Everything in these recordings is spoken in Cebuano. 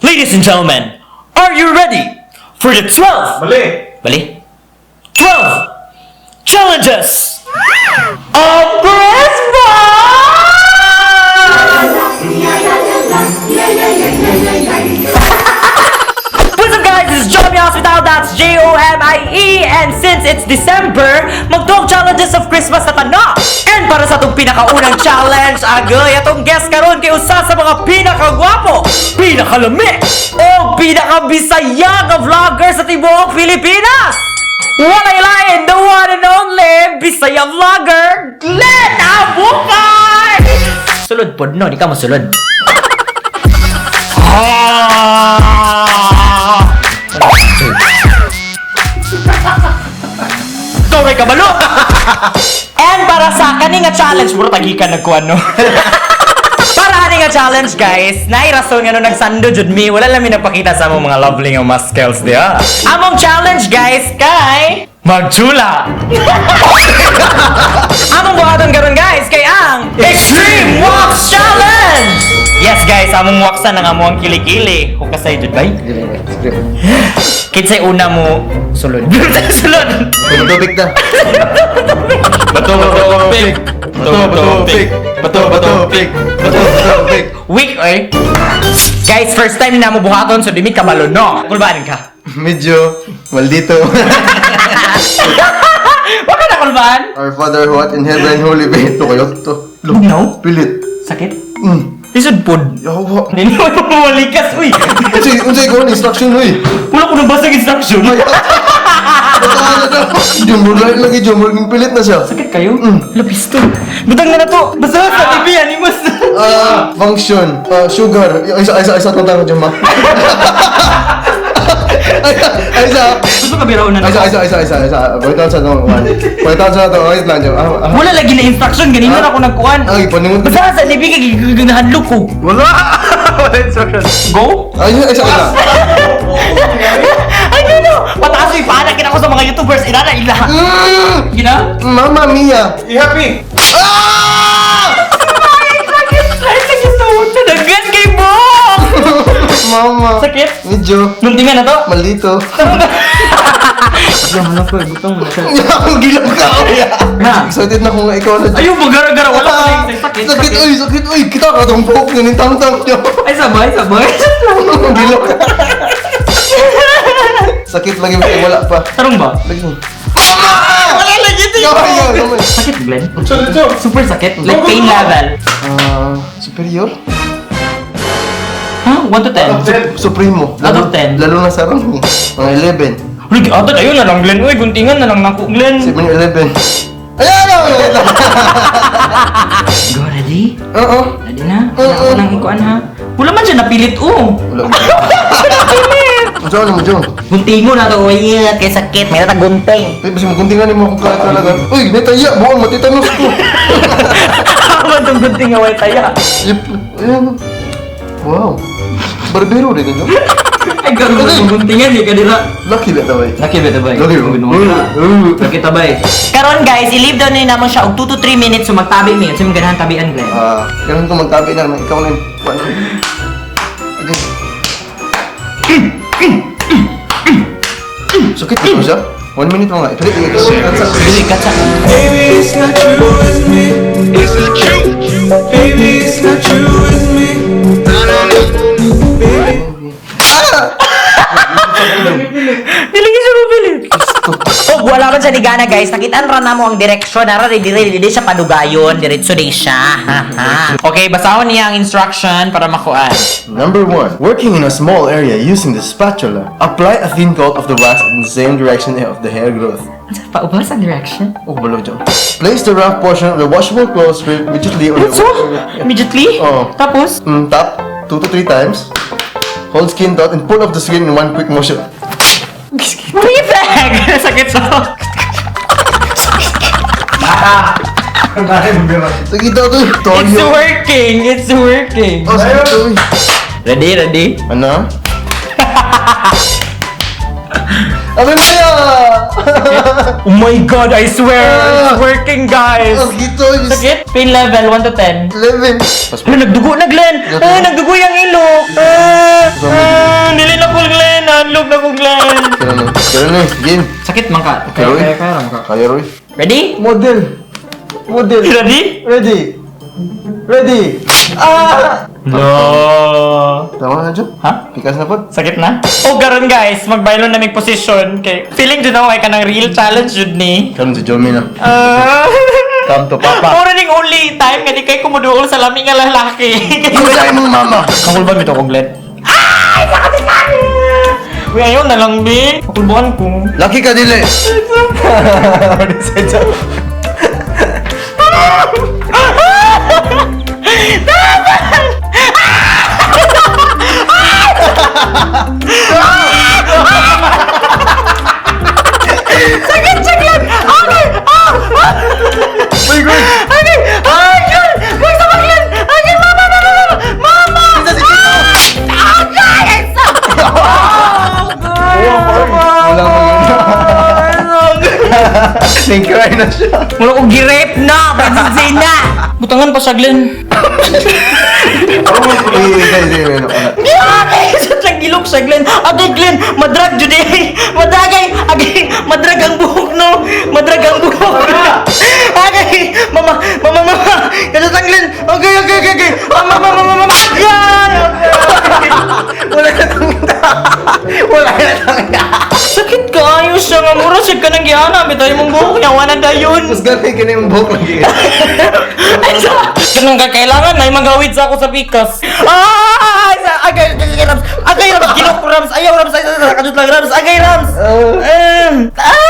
Ladies and gentlemen, are you ready for the 12 Mali! Mali? 12 challenges of Christmas! What's up, guys? This is Jomie Hospital, that's Jomie. And since it's December, mag 12 challenges of Christmas na ta, no! And para sa atong pinakaunang challenge, agay, atong guest karon kay usa sa mga pinakagwapo, pinakalami, o pinakabisaya nga vlogger sa tibuok Pilipinas! Walay lain, the one and only Bisaya vlogger, Glenn Abukay! Sulod pod no, di ka mosulod. Ah! Ikaw ray kabalo! And para sa kani nga challenge, mura tagikan nagkuan no. Para ani nga challenge, guys, naay rason nga no nagsando jud mi, wala lang mi nagpakita sa among mga lovely nga muscles diha. Among challenge, guys, kay magchula. Among buhaton karon, guys, kay ang Extreme Wax Challenge! Yes guys, among waxan ang among kilikili. Hukasay jud bay. Script. Kinsay una mo sulod? Sulod. Bato pick na. Bato, bato, pick! Bato, bato, pick! Bato, bato, pick! Bato, bato, pick! Weak eh. Guys, first time na mo buhaton so dimi kabalo no. Kulbaan ka. Medyo maldito. Waka na kulbaan. Our Father who art in heaven, holy be. Ito kayo to. Lugnaw? Pilit. Sakit? Mm. Lisod pod. Yawa. Nini mo malikas uy. Unsay unsay ko instruction uy. Wala ko nabasa ang instruction. Jum, lagi jum, pilit na siya. Sakit kayo? Lapis to. Butang na na to. Basta sa TV animus. Ah, function. Ah, sugar. Ay, isa, isa, isa, tantang jum ma. Ay, ay, isa. Gusto ka biraw na Ay, isa, isa, isa, isa, isa. Palitan sa itong one. Palitan sa ito. Wait lang, jum. Ah, ah. Wala lagi na instruction ganina na ako nagkuan. Ay, paningot. Basta sa TV kay gigigigahadlok ko. Wala! Wala instruction. Go? Ay, isa, isa, isa. Ay, no, no! Pataas yung panakin ako sa mga YouTubers. Ina na, ila. Gina? Mamma mia. I-happy! Ah! Ay, sakit! Ay, sakit sa ulo. Daghan kay Bong! Mama. Sakit? Medyo. Nuntingan na to? Maldito. Butang mo na ko, butang mo na siya. Ang gilap ka. Na. Excited na kung ikaw na. Ayaw, magara-gara. Wala ko na sakit. Sakit, uy, sakit, uy. Kita ka itong buhok niya, tang-tang niyo. Ay, sabay, sabay. Ang gilap ka. Sakit lagi, wala pa. Tarong ba? Lagi. Wala lagi ito. Gamay, gamay, gamay. Sakit, Glenn? Dito, dito! Super sakit? Like pain level? Ah, superior? Ha? 1 to 10? Supremo. Out of 10. Lalo na sa rango. Mga 11. Uy, ata tayo na lang, Glenn. Uy, guntingan na lang nako, Glenn. 7, 11. Ayan! Ayan! Go, ready? Oo. Ready na? Oo. Wala ko nang ikuan ha. Wala man siya napilit, oh. Wala. Ang saan mo, Jong? Guntingo na to, uy, kay sakit. May gunting. Uy, basta maguntingan mo akong kahit talaga. Uy, nataya! Buong matitanos ko! Tama tong gunting nga way taya. Yep. Ayan. Wow. Barbero rin yun. Ay, gano'n mo itong guntingan eh, kanila. Lucky ba ito, eh? Laki ba tabay? Lucky ba? Laki tabay. Karon guys, i-leave down na naman siya og 2 to 3 minutes so magtabi mi. So ganahan tabian, Glenn. Ah, ganun ko magtabi na naman. Ikaw na yun. Ano? Okay. Sakit ba siya? 1 minute mo nga. Dali, Dili katsa. Baby, it's not you, it's me. It's not you. Baby, it's not you, it's me. Baby. Ah! Dili siya mabilit. Og wala man siya ni gana, guys. Nakitaan ra namo ang direksyon. Nara diri diri dili siya padugayon. Diretso di siya. Ha, ha. Okay, basahon niya ang instruction para makuan. Number 1. Working in a small area using the spatula, apply a thin coat of the wax in the same direction of the hair growth. Unsa pa ubos ang direction? Oh, balo dyan. Place the rough portion of the washable clothes strip immediately on the So, immediately? Oo. Tapos? Tap 2 to 3 times. Hold skin taut and pull off the skin in one quick motion. Prefect! Sakit sa. Sakit daw to. It's Toyo. working! It's working! Oh, sakit to. Uy. Ready, ready? Ano? Ave Maria! Oh my God, I swear! It's working, guys! Ang gito. Sakit? Pain level, 1 to 10. 11. Ano, nagdugo na, Glenn! Ah, nagdugo yung ilok! Ah, ah. na eh. Game. Sakit man ka. Okay, Roy. Kaya, kaya, kaya. Kaya, Roy. Ready? Model. Model. Ready? Ready. Ready. Ah! No. Tama na dyan? Ha? Pikas na po. Sakit na? O karon guys, magbaylo na mig position kay feeling jud ako kay kanang real challenge jud ni. Karon si Jomi na. Ah. Come to papa. Mura ning only time nga di kay kumuduol sa lami nga lalaki. Kinsa imong mama? Kakulban bitaw ko, Glenn. Ay, sakit ka! Uy, ayaw na lang, bi. Kakulbuan ko. Laki ka dili. Sakit siya, Glenn! Agay! Ah! Ah! Uy, Roy. Agay! Ay, Glenn! Magsama, Glenn! Agay, mama, mama, mama! Mama! Ah! Agay! Wala mo. Nag-cry na siya. Mura kong gi-rape na! Princess na! Butangan pa siya, Glenn. Uy, uy, guys, uy, uy, uy. Agay! Sa gilok siya, Glenn. Agay, Glenn! Madrag, jud eh! Madragay! Agay! Madrag ang buhok, no! Madrag ang buhok! Agay! Mama! Mama! Mama! Kasatang, Glenn! Agay! Agay! Agay! Agay! Mama! Mama! Mama! Mama! Agay! Wala na tong. Wala na tong. Sakit kaayo siya nga. Mura siya ka ng gihana. Bitaw mong buhok niya. Wala na dayon. Mas ganay ka na yung buhok lagi. Ay, sa... Ganun ka kailangan na magawid sa ako sa pikas. Ah! Sa agay, agay, Rams. Agay, Rams. Ginok, Rams. Ayaw, Rams. Ay, sa kadut lang, Rams. Agay, Rams. Ah! Ah!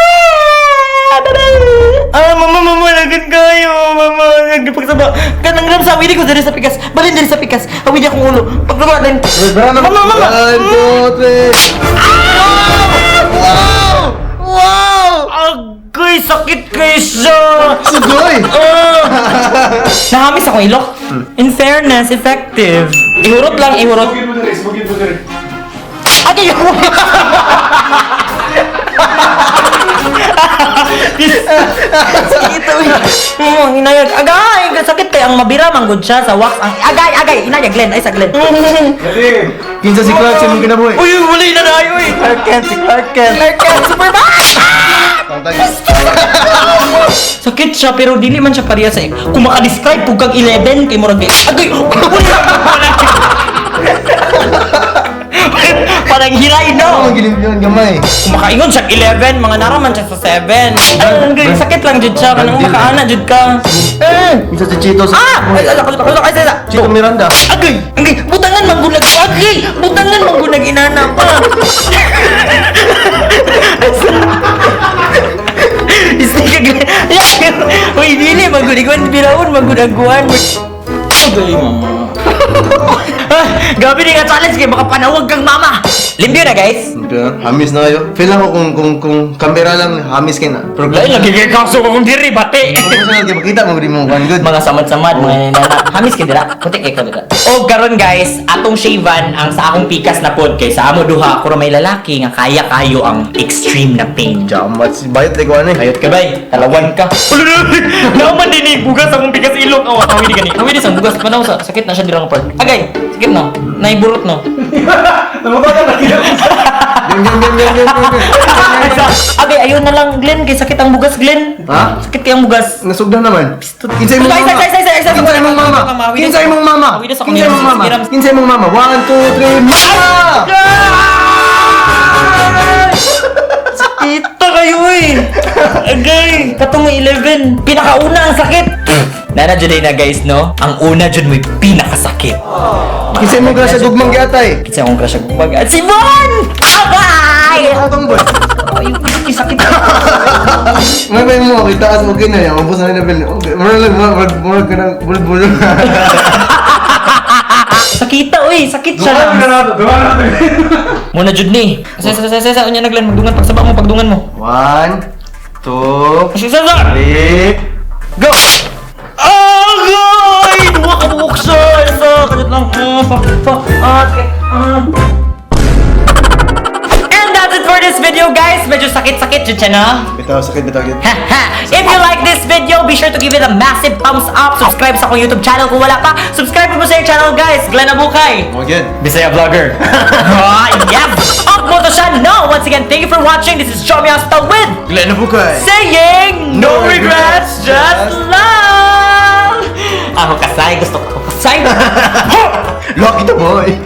Ah, mama, mama, lagan kayo. Mama, nagpagsaba. Kanang Rams, awili ko diri sa pikas. Balin diri sa pikas. Awili akong ulo. Pagsaba din. Mama, mama. One, two, three. Wow! Wow! Agay, sakit kayo siya. Sugoy! Ah! Nahamis ako ilok. In fairness, effective. Ihurot lang, ihurot. Agay! Sakit uy. Inayag. Agay! Sakit kay ang mabira manggod siya sa wax. Ang agay, agay! Inayag, Glenn. Ay, sa Glenn. Kinsa si Clark sa imong kinabuhi? Uy, wala na na uy. Clark Kent, si Clark Kent. Clark Kent, Superman! Sakit siya pero dili man siya pareha sa kung maka-describe pug kag 11 kay murag agay, wala. Parang hilay no. Ang gilim yun, gamay. Kung makaingon siya 11, mga naraman siya sa 7. Ay, ang sakit lang jud siya kanang makaana jud ka. Eh! Kinsa si Chito sa Ah! Ay, ay, ay, ay, ay, ay, ay. Chito Miranda. Agay! Agay! Butangan manggulag! Agay! Butangan manggulag inana pa! Istig. Uy, dili maguligon biraon magunaguan. Agay, mama. Ah, gabi ni nga challenge kay baka panawag kang mama. Limpyo na, guys. Hamis na kayo. Feel ako kung kamera lang hamis kayo na. Pero Lain lagi kay kaso kung diri bati. kung sa lagi makita mo rin mo kan good. Mga samad-samad, mga nana. Hamis kay dira, kunti kay ko dira. O karon guys, atong shavean ang sa akong pikas na pod kay sa amo duha ako ra may lalaki nga kaya kayo ang extreme na pain. Jamat si bayot like ano eh. Ayot ka bay, talawan ka. Nauman din ni bugas akong pikas ilok. Awa, awin di gani. Awin di sang bugas panaw sa sakit na siya dirang part. Agay, sakit no. Naiburot no. Gem gem gem gem gem gem. Agay, ayun na lang Glenn kay sakit ang bugas, Glenn. Ha? Sakit kay ang bugas. Nasugdan naman. Kinsa imong Isa, mama? isa, isa, isa, isa, Kinsa imong mama? Kinsa imong mama? Kinsa imong mama? Kinsa imong mama? One, two, three, mama! Sakita kayo eh. Agay, katong 11. Pinakauna ang sakit. Nana jud na guys no. Ang una jud mo'y pinakasakit. Kinsa imong crush sa gugmang giatay? Kinsa akong crush sa gugmang. At si Von! Agay! Atong boy. Ay, ay, sakit. May may mo kita as okay na yan. Ubos na level. Okay, mura lang mura mura ka ng bulbul. Sakita oy, sakit siya lang. Muna jud ni. Sa sa sa sa sa unya naglan magdungan pagsaba mo pagdungan mo. One, two, Sa sa sa. three, go! Agay! Duha ka buok siya. Isa, kadot lang. Ah, fa, fa, ah, okay. Ah. And that's it for this video, guys. Medyo sakit-sakit jud siya na. Bitaw, sakit bitaw gyud. If you like this video, be sure to give it a massive thumbs up. Subscribe sa akong YouTube channel kung wala pa. Subscribe mo sa yung channel, guys. Glenn Abukay. Mo gyud. Bisaya vlogger. Ah, yes! Up mo to siya. No! Once again, thank you for watching. This is Jomie Hospital with Glenn Bukay. saying no regrets, just love! Ako kasay, gusto ko kasay. Lucky the boy.